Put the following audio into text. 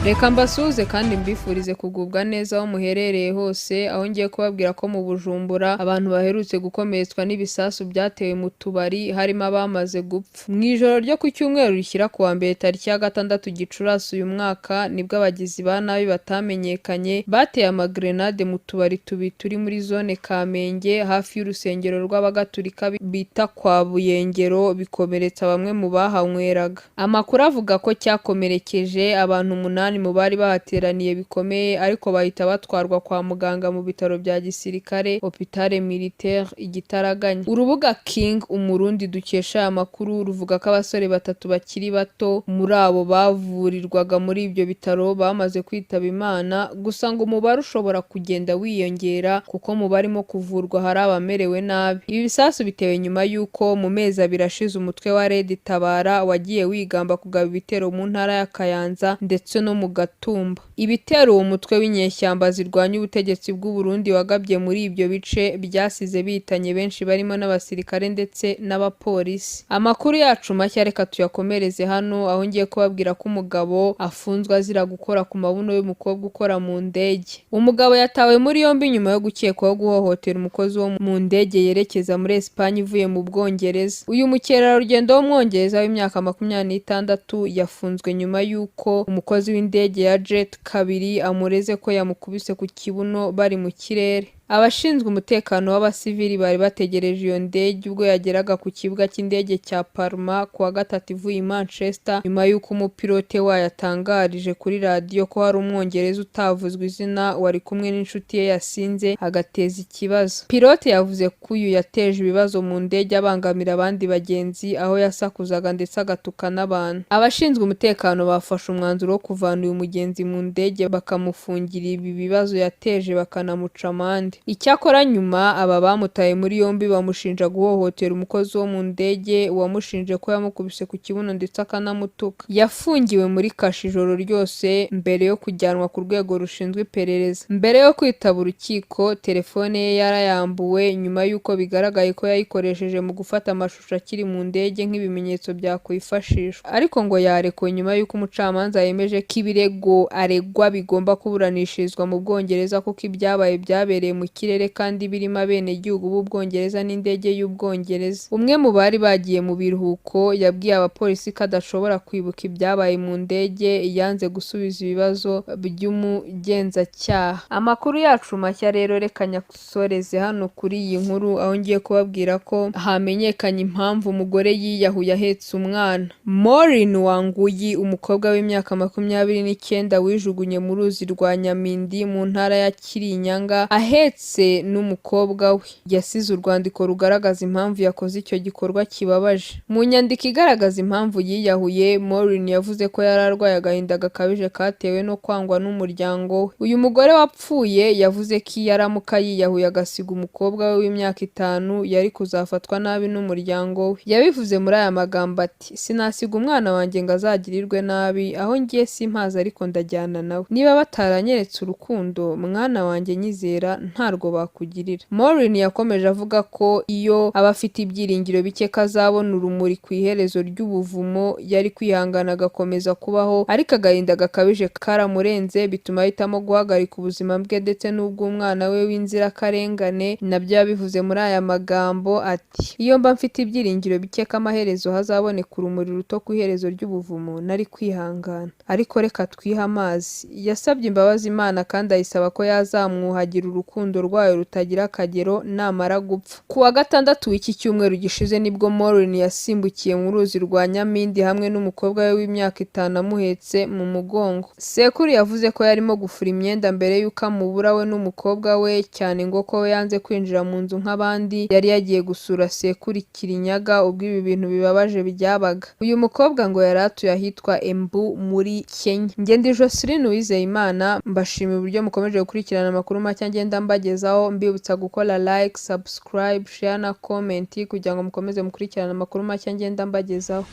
Reka mbasuhuze kandi mbifurize kugubwa neza aho muherereye hose, aho ngiye kubabwira ko mu Bujumbura abantu baherutse gukomeretswa n'ibisasu byatewe mu tubari, harimo abamaze gupfa. Mu ijoro ryo ku cyumweru rishyira ku wa mbere tariki ya 6 Gicurasi uyu mwaka, nibwo abagizi ba nabi batamenyekanye bateye amagrenade mu tubari tubiri turi muri zone Kamenge, hafi y'urusengero rw'Abagatulika bita kwa Buyengero, bikomeretsa bamwe mu bahanyweraga. Amakuru avuga ko cyakomerekeje abantu 8 mu bari bahateraniye bikomeye, ariko bahita batwarwa kwa muganga mu bitaro bya gisirikare, Hôpital Militaire, igitaraganya. Urubuga King Umurundi dukesha aya makuru ruvuga ko abasore batatu bakiri bato muri abo bavurirwaga muri ibyo bitaro bamaze kwitaba Imana, gusa ngo umubare ushobora kugenda wiyongera kuko mu barimo kuvurwa hari abamerewe nabi. Ibi bisasu bitewe nyuma y'uko mu mezi 2 ashize umutwe wa Red Tabara wagiye wigamba kugaba ibitero mu ntara ya Kayanza ndetse no mu Gatumba. Ibitero uwo mutwe w'inyeshyamba zirwanya ubutegetsi bw'u Burundi wagabye muri ibyo bice byasize bihitanye benshi, barimo n'abasirikare ndetse n'abapolisi. Amakuru yacu mashya reka tuyakomereze hano, aho ngiye kubabwira ko umugabo afunzwe azira gukora ku mabuno y'umukobwa ukora mu ndege. Umugabo yatawe muri yombi nyuma yo gukekwaho guhohotera umukozi wo mu ndege yerekeza muri Espagne ivuye mu Bwongereza. Uyu mukerarugendo w'Umwongereza w'imyaka 26 yafunzwe nyuma y'uko umukozi w'indege ya Jet 2 amureze ko yamukubise ku kibuno bari mu kirere. Abashinzwe umutekano w'abasivili bari bategereje iyo ndege ubwo yageraga ku kibuga cy'indege cya Palma ku wa gatatu ivuye i Manchester, nyuma y'uko umupilote wayo atangarije kuri radiyo ko hari Umwongereza utavuzwe izina wari kumwe n'inshuti ye yasinze agateza ikibazo. Pilote yavuze ko uyu yateje ibibazo mu ndege abangamira abandi bagenzi, aho yasakuzaga ndetse agatuka n'abantu. Abashinzwe umutekano bafashe umwanzuro wo kuvana uyu mugenzi mu ndege, bakamufungira ibi bibazo yateje, bakanamuca amande. Icyakora nyuma aba bamutaye muri yombi bamushinja guhohotera umukozi wo mu ndege wamushinje ko yamukubise ku kibuno ndetse akanamutuka. Yafungiwe muri kasho ijoro ryose mbere yo kujyanwa ku rwego rushinzwe iperereza. Mbere yo kwitaba urukiko, telefone ye yarayambuwe nyuma y'uko bigaragaye ko yayikoresheje mu gufata amashusho akiri mu ndege nk'ibimenyetso byakwifashishwa. Ariko ngo yarekuwe nyuma y'uko umucamanza yemeje ko ibirego aregwa bigomba kuburanishirizwa mu Bwongereza, kuko ibyabaye byabereye mu kirere kandi birimo abenegihugu b'Ubwongereza n'indege y'Ubwongereza. Umwe mu bari bagiye mu biruhuko yabwiye abapolisi ko adashobora kwibuka ibyabaye mu ndege, yanze gusubiza ibibazo by'umugenzacyaha. Amakuru yacu mashya rero reka nyasoreze hano kuri iyi nkuru, aho ngiye kubabwira ko hamenyekanye impamvu umugore yiyahuye ahetse umwana. Maureen Wanguyi, umukobwa w'imyaka 29 wijugunye mu ruzi rwa Nyamindi mu ntara ya Kirinyaga ahetse n'umukobwa we, yasize urwandiko rugaragaza impamvu yakoze icyo gikorwa kibabaje. Mu nyandiko igaragaza impamvu yiyahuye, Maureen yavuze ko yari arwaye agahinda gakabije katewe no kwangwa n'umuryango we. Uyu mugore wapfuye yavuze ko iyo aramuka yiyahuye agasiga umukobwa we w'imyaka 5, yari kuzafatwa nabi n'umuryango we. Yabivuze muri aya magambo ati: "Sinasiga umwana wanjye ngo azagirirwe nabi, aho ngiye simpazi ariko ndajyana nawe. Niba bataranyeretse urukundo, mwana wanjye nyizera ntarwo bakugirira." Maureen yakomeje avuga ko iyo aba afite ibyiringiro bike ko azabona urumuri ku iherezo ry'ubuvumo, yari kwihangana agakomeza kubaho, ariko agahinda gakabije karamurenze bituma ahitamo guhagarika ubuzima bwe ndetse n'ubw'umwana we w'inzirakarengane. Nabyo yabivuze muri aya magambo ati: "Iyo mba mfite ibyiringiro bike ko amaherezo hazaboneka urumuri ruto ku iherezo ry'ubuvumo, nari kwihangana, ariko reka twihe amazi." Yasabye imbabazi Imana kandi ayisaba ko yazamwuhagira urukundo rwayo rutagira akagero namara gupfa. Ku wa gatandatu w'iki cyumweru gishize nibwo Maureen yasimbukiye mu ruzi rwa Nyamindi hamwe n'umukobwa we w'imyaka 5 amuhetse mu mugongo. Sekuru yavuze ko yarimo gufura imyenda mbere y'uko amubura we n'umukobwa we, cyane ngo ko we yanze kwinjira mu nzu nk'abandi, yari yagiye gusura sekuru i Kirinyaga ubwo ibi bintu bibabaje byabaga. Uyu mukobwa ngo yari atuye ahitwa Embu muri Kenya. Njye ndi Joseline Uwizeyimana, mbashimiye uburyo mukomeje gukurikirana amakuru mashya ngenda mbagezaho, mbibutsa gukora like, subscribe, share na comment kugira ngo mukomeze mukurikirane amakuru mashya ngenda mbagezaho.